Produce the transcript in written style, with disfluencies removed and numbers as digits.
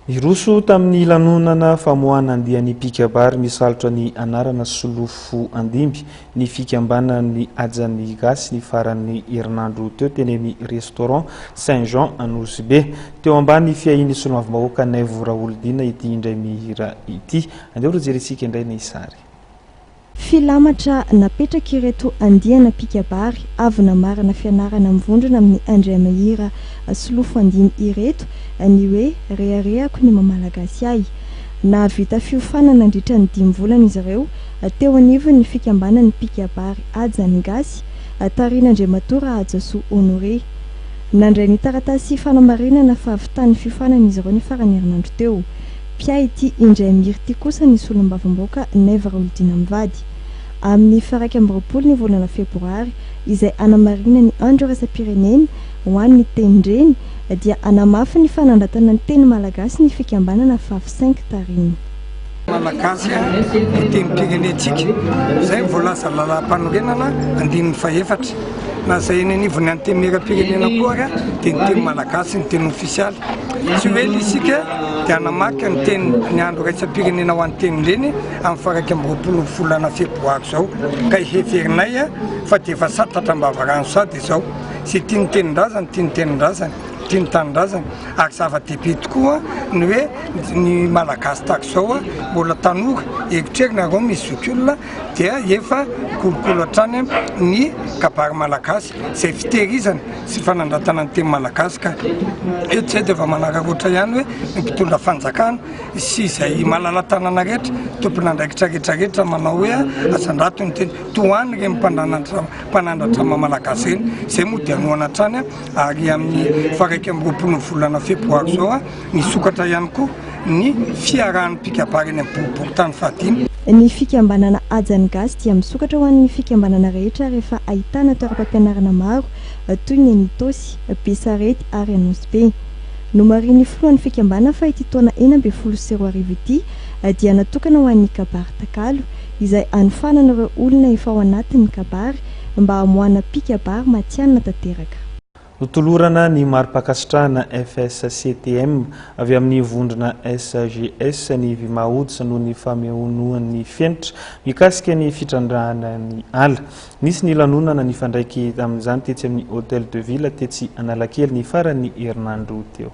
Niroso tamin'ny lanonana famoahana andiany mpikabary misalotra ny anarana Solofo Andimby ny fikambanan'ny Hajan'ny Gasy ny faran'ny herinandro teo teny amin'ny Restaurant Saint Jean Anosibe. Teo ambany fiahian'ny solombavambahoaka Naivo Raholdina ity indray mihira ity. Andeha ho jerentsika indray ny sary. Filamatra napetrak'ireto andiana mpikabary avy namarana fianarana mivondrona amin'ny Andriamahira Solofo Andimy ireto ny hoe Reharehako ny maha Malagasy ahy. Nahavita fiofanana nandritra ny dimy volana izy ireo teo anivon'ny fikambanan'ny mpikabary Haja ny Gasy, tarihin'Andriamatoa Rahajasoa Honoré. Nandray ny taratasy fanamarinana fahavitan'ny fiofanana izy ireo ny faran'ny herinandro teo. Mpiahy ity indray miry ity kosa ny solombavambaoka Naivo Raholdina mivady. Amin'ny faha-21 ny volana febroary izay hanamarina ny andro iraisam-pirenena ho an'ny tenin-dreny dia hanamafy ny fanandratana ny teny malagasy ny fikambanana Faf Cinq tarihiny. Malagasy ny tenim-pirenentsika, izay no voalazan'ny lalàmpanorenana andininy fahefatra. Na izay eny anivon'ny antenimieram-pirenena koa ary dia ny teny malagasy no teny ofisialy. Tsy ho ela isika dia hanamarika ny teny ny andro iraisam-pirenena ho an'ny tenin-dreny amin'ny faha 21 volana febroary izao ka heverinay fa dia efa santatra am-bavarano sady izao. Izay tia ny tenin-drazany tia ny tenin-drazany, tia ny tanindrazany ary zava-dehibe tokoa ny hoe ny Malagasy tahaka izao mbola tanora, erotrerony ary ao misy zokiolona dia efa mikolokolo hatrany ny kabary malagasy izay fitehirizana sy fanandratana ny teny malagasy ka eto izay dia efa manararaotra ihany hoe ny mpitondra fanjakana sy izay malala-tanana rehetra tompon'andraikitra rehetra rehetra manao hoe asandrato ny teny tohano ireny mpananatra mpanandratra maha malagasy ireny izay moa dia anohana hatrany ary amin'ny faha 21 volana febroary izao Nisokatra ihany koa ny fiarahan'ny mpikabary eny amin'ny boriborintany fahadimy. Ny fikambanana Hajan'ny Gasy dia misokatra ho an'ny fikambanana rehetra rehefa ahitana toeram-pampianarana maro toy ny eny Itaosy, Besarety ary Anosibe. Nomarihin'ny filohan'ny fikambanana fa ity taona 2016 ity dia natokana ho an'ny kabary takalo izay hanofanana ireo olona efa ao anatin'ny kabary mba hamoahana mpikabary matihanina tanteraka. Notolorana ny mari-pankasitrahana FSCTM avy amin'ny vondrona SGS ny Vimahods noho ny famehonoany fenitra mikasika ny fitrandrahana ny ala. Nisy ny lanonana nifandraiky tamin'izany tetsy amin'ny Hotel de Ville tetsy Analakely ny faran'ny herinandro teo.